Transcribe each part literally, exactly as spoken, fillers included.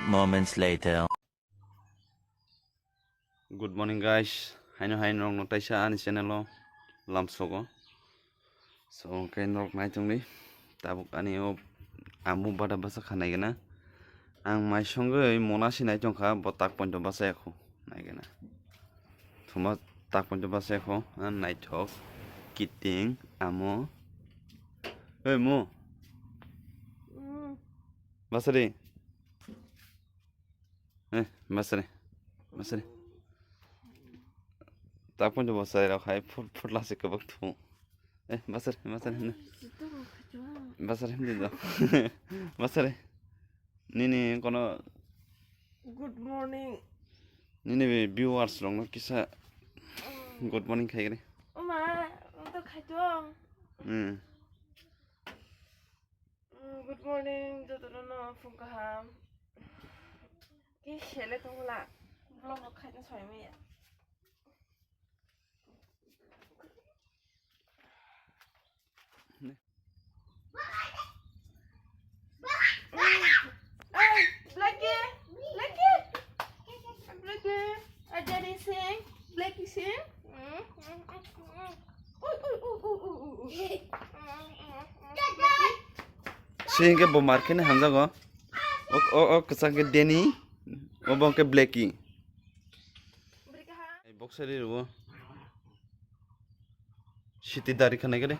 moments later. Good morning, guys. Haino haino rokno taisa ani channel o lamsogo. So, hwnkhe norok nai tongdi. Tabuk ani o amu bada basa kha naigena. Ang mai songwi mona si nai tongkha, bo tak pointo basa yakho naigena. Thuma tak pointo basa yakho, ang naithok, kiting, amo. Oi, mu. Basa di. Eh, basari. Basari. Tak pun coba saya rok hai phut phut lasi kebak thu. Eh, basari, basari. Basari hindi do. Basari. Nini kono Good morning. Nini be viewers rok no kisa good morning khai gani. Oma, to khai to. Hmm. Mm, good morning, jotono no phung kaham. Ki sele tongla, vlog rok khaina soi maya. Hey, Blackie, Blackie, Blackie, Ajani sing, Blackie sing. Ui, ui, ui. Si hwnkhe bo market ni hamjago. O, o, o kwchak khe Denny, obo hwnkhe Blackie. Boxer ri rwo. Siti dari khanai gede.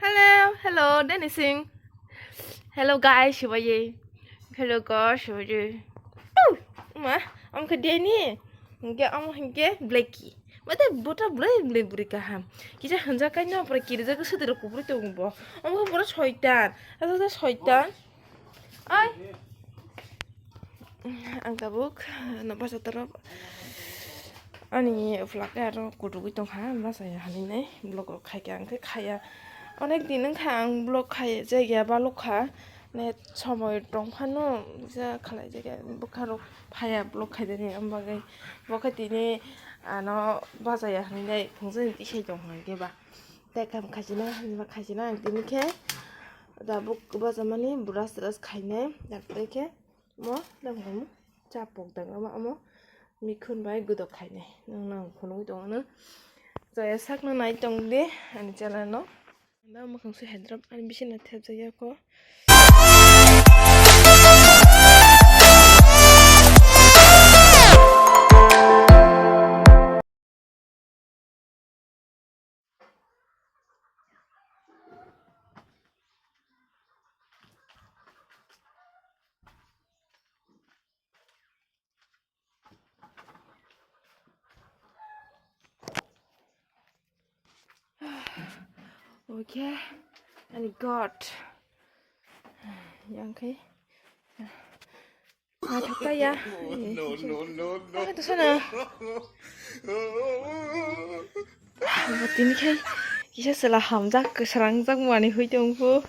Hello, hello, Denny sing. Hello, guys, sibaye. Hello, guys, sibaye. Oh, ma, ang ke Denny. Hingke, ang hingke Blackie. Mate, bota blai, blai buri kaham. Kisa hanja kai no, pura kiri jaga sudiro kubri tong bo. Ang ke pura soitan. Asa, asa soitan. Ai. Ang tabuk, no basa toro. Ani vlog aro kudu tong ha, basa ya hali nai. Vlog khai ke ang khai ya. Onek din wngkha ang vlog khai jagya balok kha. Net somoi tong phano, ja khalai jagya bwkha rok phaya vlog khai jani. Ang bagwi bo khe tini ano basa ya hali nai. Phung jani tisai tong hwnke ba. Tei kam khaisina, hinba khaisina ang tini khe tabuk bachama ni brush trush khainai, tarpore khe mo dam kamu chapok dang ama amo mikhun bai gudok khainai. Nang nang phunugwi tongo no. Jaya sakno nai tong di ani channel no. Ba mwkhang sui hai drop ani bising na thepjak ya kho. Okay, ani God. Yang khe. Naithok ta ya. No, no, no, no. Ang to sana. Tini khe kisa chwla hamjak, kwsrangjak manwi hui tong phu.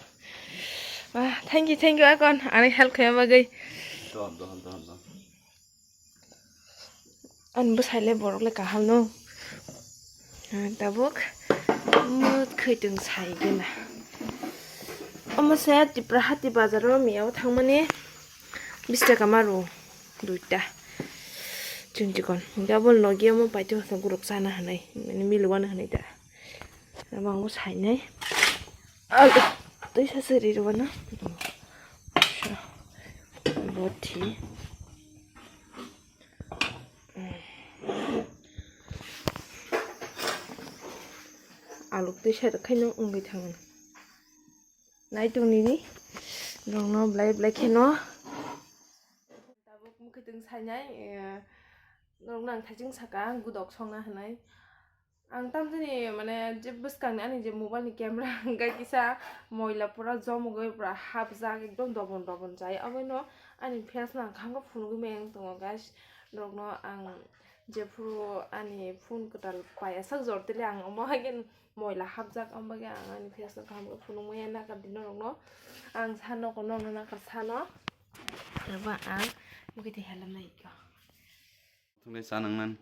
Ah, thank you, thank you, Akon. Ani help khaima bagwi. Don, don, don, don. Ani bwsai le borok le kaham no. Ah, tabuk mut khwtwng sai gana. Omo se Tipra hati bazar o miya o thangmani bish taka ma rw duita. Chwng chikon. Double nogi omo paithago guruk chana hinwi. Mili wano hinwi da. Abo ang bo sainai. Alu twi sa se ri rw no. Bothi. Aluk twi sai rwkhaino wngwi thango. Naitung nini rokno belai belai kheno. Tabuk mwkhwtwng sainai, eh, norokno ang thaising saka, gudok songna hinwi. Ang tamjani, mane, je bwskangni ani je mobile ni camera hwnkhe kisa moila pura jomogwi pura hapjak, ekdom dobon dobon chai. Aboino ani face no ang khamkhe phunugwi maya wng tongo, guys. Norokno ang jephuru ani phone kwtal paiyasak jor tele ang omo hai khe moila hapjak, omo bagwi ang ani face no kaham khe phunuk maya nakar di norokno. Ang sa nogo norokno nakar sano. Abo ang bwkhe tei helam nai kho. Thunglai cha nang nan.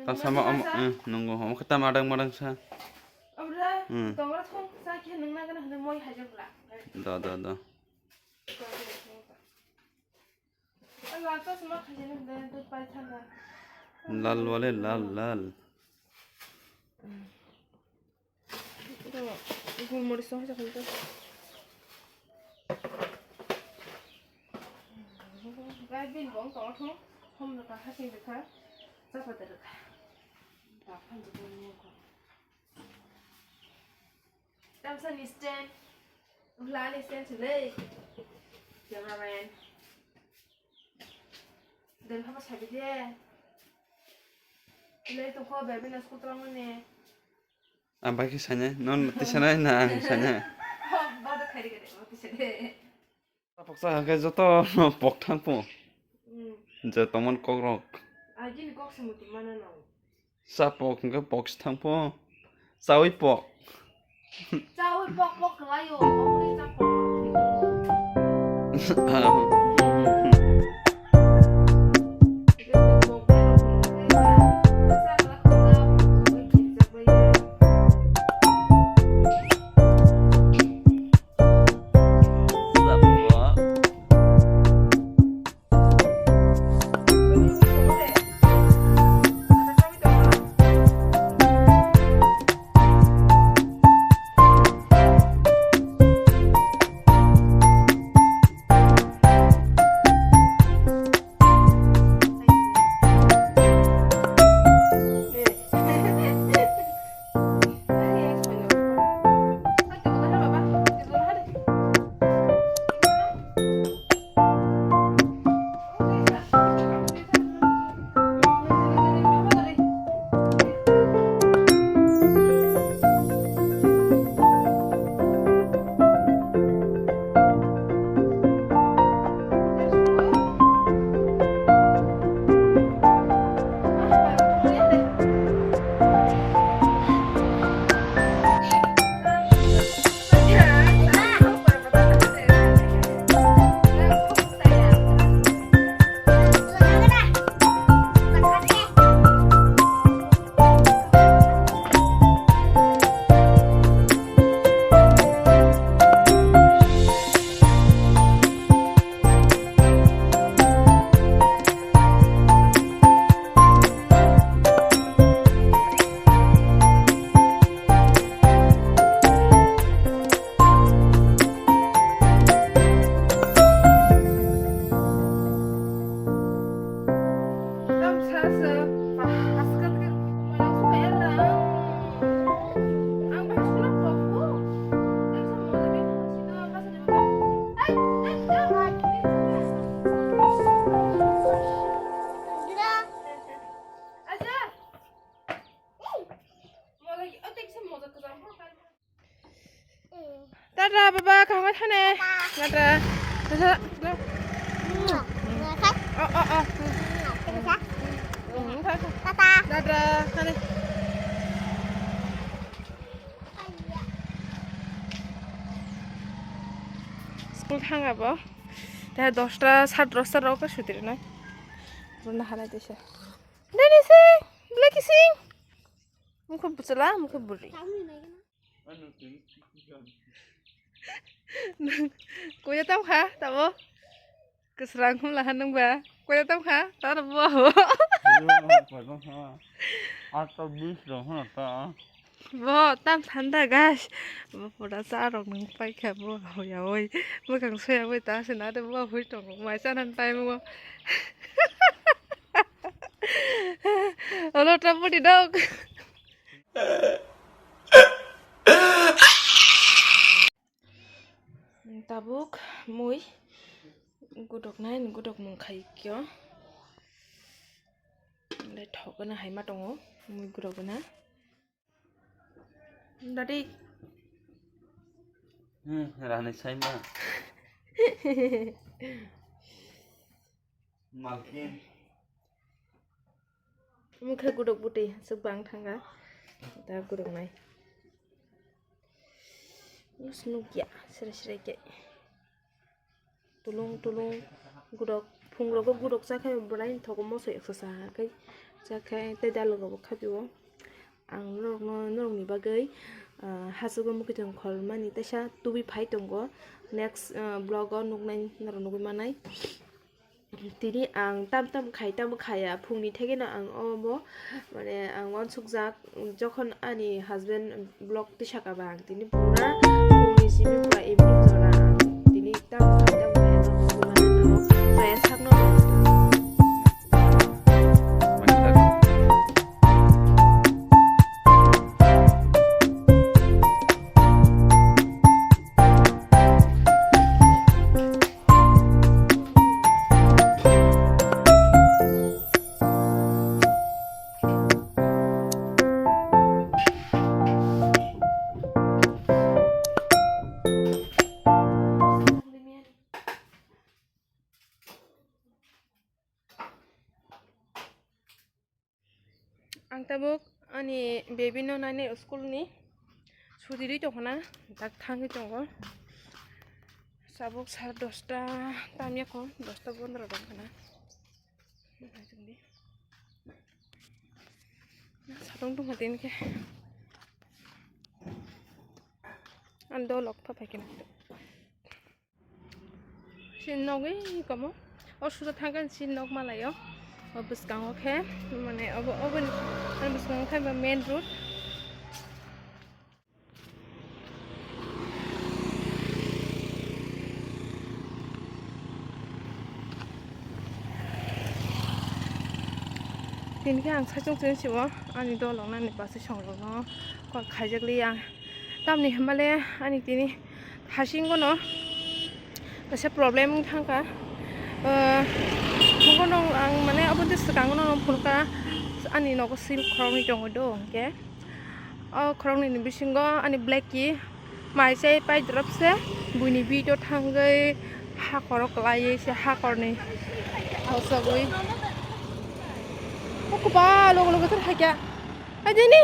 Tam sama om, eh, nungo om khe tam adang madang sa. Abra. Hmm. Tongra thong sa khe nung na gana hwnwi moi haja bla. Da, da, da. Lal chosma khaijani hwnwi dud pai thangkha. Lal wale lal, lal. Ito, gulmoris song haja khaijani. Gai bin bong tong thung, hom rwkha, hasing rwkha, chapa da rwkha. Da phan rwkha. Tamsa ni stand. Wngkha ani stand se le. Cameraman. Den haba sabi de. Le to ko bebe na school tong ne. Ang bai khe sanya, non tisa nai na ang sanya. Oh, ba da khari gade, ba tisa de. Chapok cha hwnkhe joto pok thang po. Hmm. Je tongmani kok rok. Agini kok se muti mana no. Chapok hwnkhe pok se thang po. Chawi pok. Chawi pok pok kwlaio, oboni chapok. Tata, baba, kaham thane. Tata. Tata. Oh, oh, oh. Tata. Tata, thane. School thang abo. Tei dosta, sat dosta rok suti rwnai. Rwna halai tisa. Deni sing, Blacky sing. Mukhe bwchwla, mukhe bwrwi. Nwng koya tam kha, tamo? Kwsrang hwnla ha nwng ba. Koya tam kha, tamo bo. Ato bis rok hwnla ta. Bo tam thanda guys. Bo pura cha rok nwng pai kha bo hoya oi. Mwkhang soya oi ta se na de bo hui tongo. Mai cha nan time o. Olo ta pudi dok. Tabuk mui gudok nai, gudok mung khai kyo. Le thok na hai ma tongo mui gudok na. Dadi. Hmm, rani sai ma. Malkin. Mukhe gudok bwtwi aswk bang thanga. Da gudok nai. Us nukya, sere sere khe. Tulung tulung gudok, phungrogo gudok chakhai belai thogo moso ekso chakhai, chakhai tei dalogabo khabio. Ang norokno, norokni bagwi, Ah, hachwgo mwkhwtwng kholmani teisa tubui phai tongo. Next, ah, vlog o nuknai norok nugui manai. Tini ang tam tam khai tamo khaya phungni thekeno ang omo mane ang uansukjak, jokhon ani husband vlog tisaka ba ang tini pura phungni simi pura evening jora ang tini tam khai tamo khaya no mane sakno. Ang tabuk ani baby no nainai school ni chuti rwi tongkha na, dak thangwi tongo. Tabuk sare dosta tam yakho, dosta pondro tongkha na. Satong tongkha tini khe. Ang dolok pha phaikhe na. Chini nogwi komo. O suda thangkhe chini nok malaio. O bwskango khe, mane, obo, oboni, ani bwskango khe main road. Tini khe ang saichung chini sio ani dolong nani bwsai songrokno call khaijak liya. Tamni hwnba le ani tini hasingo no kaisa problem wng thangkha. Ah, phunukgo no ang mane abo de swkango no phunukha ani nogo sil khoroknwi tongo do hwnkhe. O khoroknwi ni bisingo ani black ki mai chai pai drop se buini bito thangwi hakoro kwlaiwi se hakorni hosogwi. O kwbang logo logo thar haikha. Hai dini.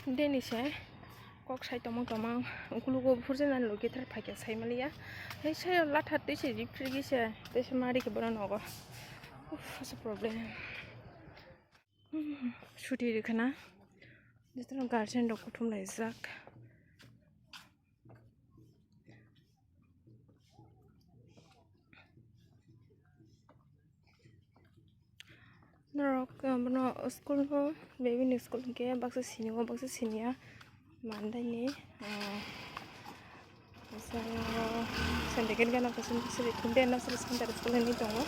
Dini se kok sai tongmang tongmang, ukulugo phurjinani logi thar phaikhe sai maliya. Hei sai latha twi se riphrigwi se, tei se mari khe bono nogo. Uff, asa problem. Chuti rwkha na. Jotono guardian rok kuthum laijak. Norok, ah, bono school no, baby ni school hwnkhe baksa sini o, baksa sini ya. Mandai ni, ah, baksa syndicate gana baksa baksa thumde nursery secondary school hinwi tongo.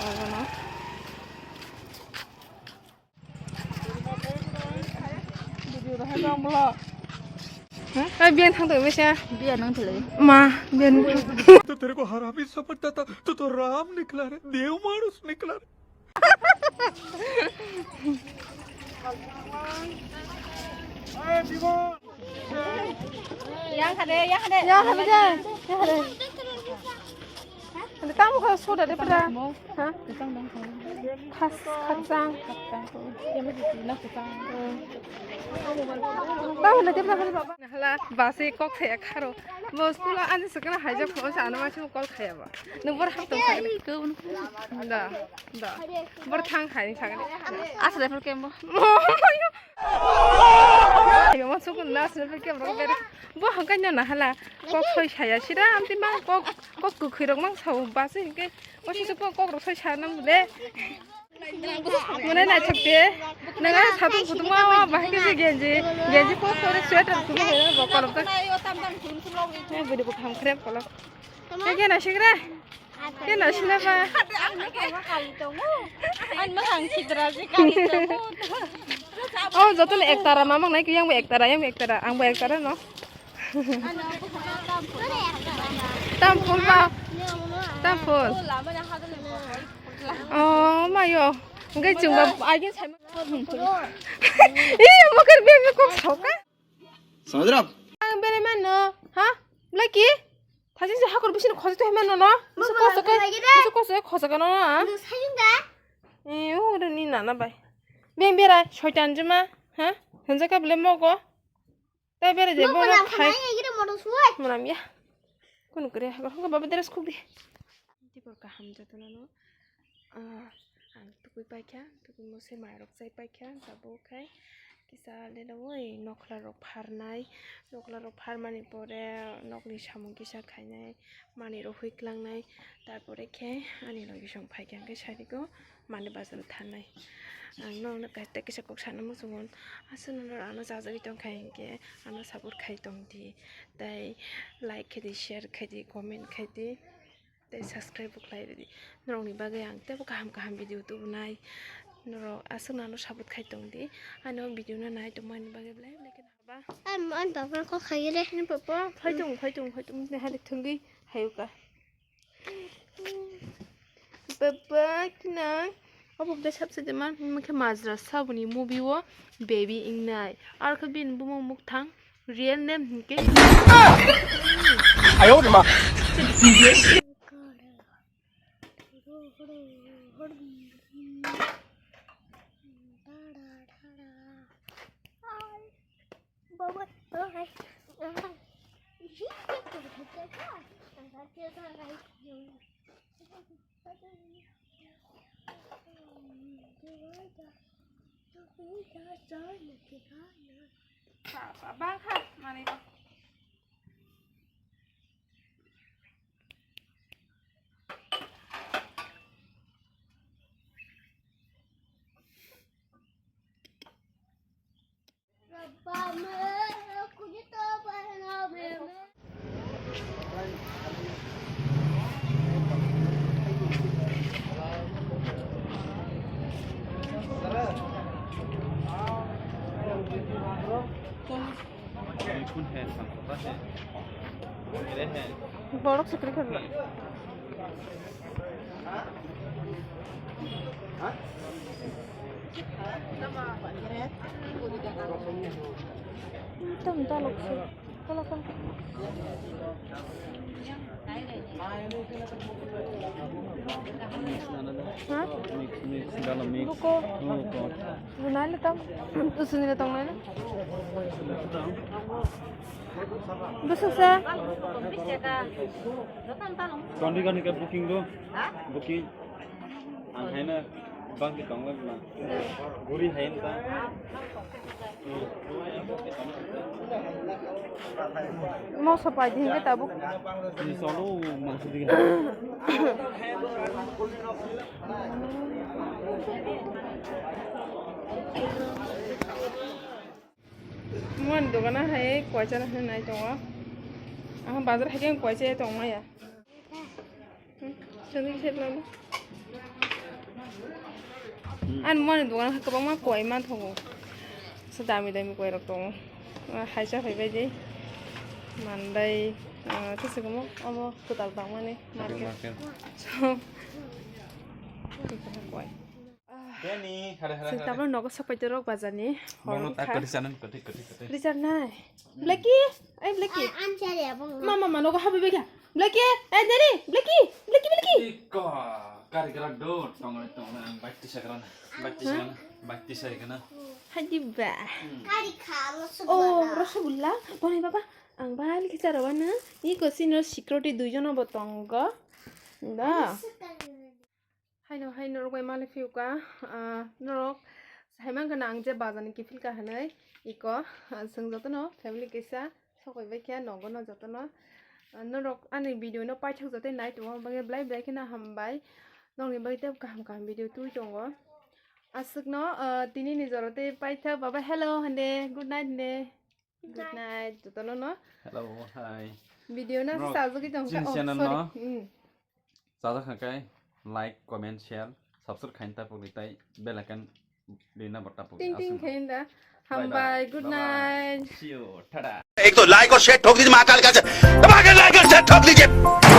Orono. Hai, biyan thang tong mesa. Biyan nang thele. Ma, biyan. तो तेरे को हरामी समझता था, तू तो राम निकला रे, देव मानुस निकला रे। Yang khade, yang khade. Yang khade, yang khade. Ande tamo kha soda de pura. Ha? Khas, khajang. Tamo le de pura baba. Hala basi kok saya kharo. Bo school ani sakana haijak kho sa ano ma call khaya ba. Nung bor hap tong sakani. Da, da. Bor thang khai sakani. Asle phal kembo. Ayo, ma sukun na asle phal kembo bere. Bo hangkai na na hala. Kok soi saya sira amti ma kok, kok kukhoi rok mang sao basi ke. Ko si kok, kok rok soi sa nang de. Mane na chakte. Nang ai satung kutung ma ma bahai ke genji. Genji kok sore sweater kutung hai na bo kolom ta. Hai budi bo kham khrep kolom. Khe khe naisik re? Khe naisik na ba? Ang no kama kali tongo. Ang no ang sidra si kali tongo. Oh, joto ni ektara mamang nai, yang bo ektara, yang bo ektara, ang bo ektara no. Tam phul ba? Tam phul. Oh, mayo. Ngai chung ba, agin sai. Ih, mo kar be me kok sauka. Saudra. Ang bere man no, ha? Blaki? Thajin se hakor bisini khojak to heman no, no? Musu koso kai, musu koso kai khojak no, ha? Musu sayung ga? Eh, o de ni nana bai. Beng bera, soitan jema, ha? Hanjaka bele mogo. Tai bere je bo na khai. Mona ya. Kono kre, ha, ha, baba dress khub di. Tibor kaham jotono no. Ah, ang tukui paikha, tukui mose mairok chai paikha, tabuk khai Kisa lelewoi nokla rok pharnai, nokla rok pharmani pore nokni samung kisa khainai, manwi rok hui klangnai, tarpore khe ani logi song phaikha hwnkhe sarigo mani bazar thanai. Ang nokno kaisa kisa kok sana muchungo, aswk norok ano chajagwi tongkha hinkhe ano support khai tongdi, tei like khaidi, share khaidi, comment khaidi. Tei subscribe bo khlai rwdi. Norokni bagwi ang teibo kaham kaham video tubunai. Norok aswk nano support khai tongdi. Ani o video no nai tongmani bagwi belai belai kheno haba. Am, an papa ko khai re. Ni papa, phai tong, phai tong, phai tong. Ni hari thungwi hayuka. Papa, kina. Obo hwnkhe sabse de man, hwnkhe majra saboni movie o baby ingnai. Arkhe bini bumung mukthang. Real name hinkhe Ayo de ma. Bang kha manwi rok. Borok sukri kha. Tam dalok se. Dalok tam. Ha? Mix, mix, dalok mix. Buko. Buko. Nai le tam. Usuni le tong nai le. Bwswk sa? Chondrigani ka booking do? Booking. Ang haino bangki tongla bwla. Guri haino ta. Moso pai di hingke tabuk. Ni solo mangsi di. Mani dogana hai koichana hinwi nai tongo. Aha bazar hai khe koichaya tongmaya. Hmm, sini sini lalu. An mani dogan kwbangma koi manthogo. So dami dami koi rok tongo. Ah, haisa phaibai di. Mandai, ah, tese komo omo kwtal tangmani market. Market. So, koi. Deni, hare, hare, Chwng hare. Tabuk nogo sapai torok bazar ni. Bono hor tak wngkha. Koti sanan, koti, koti, koti. Richard nai. Blacky, ai Blacky. An chari abang. Mama, mama, nogo habi bega. Blacky, ai Deni, Blacky, Blacky, Blacky. Iko, kari gerak do, tong, tong, ang bike tisa gerak, bike tisa gerak, bike tisa gerak. Hadi ba. Kari kha, rosgulla. Oh, rosgulla. Boni baba, ang bali kicharo wana. Iko sino security duijon bo tongo. Da. Haino hai norok bai malik phiuka, ah, norok saiman gana ang je bazar ni kiphilka hinui iko, ah, chwng jotono family kisa sokoi bai khe nogo no jotono, ah, norok ani video no paithak joto nai tongo, bangwi belai belai kheno hambai, nokni bagwi tei kaham kaham video twi tongo. Aswkno, ah, tini ni jora tei paithak baba hello hande, good night hande. Good night, jotono no. Hello, hi. Video no norok sajagwi tong chini kha, oh, channel sorry. No. Hmm. Chajak kha khe like, comment, share, subscribe khaina tapuk di tei bell icon rina bo tapuk di. Ting ting aswk khaina da. Bye bye. Hambai, good night. Bye bye. See you. Tada. एक तो लाइक और शेयर ठोक दीजिए महाकाल का, दबा के लाइक और शेयर ठोक दीजिए।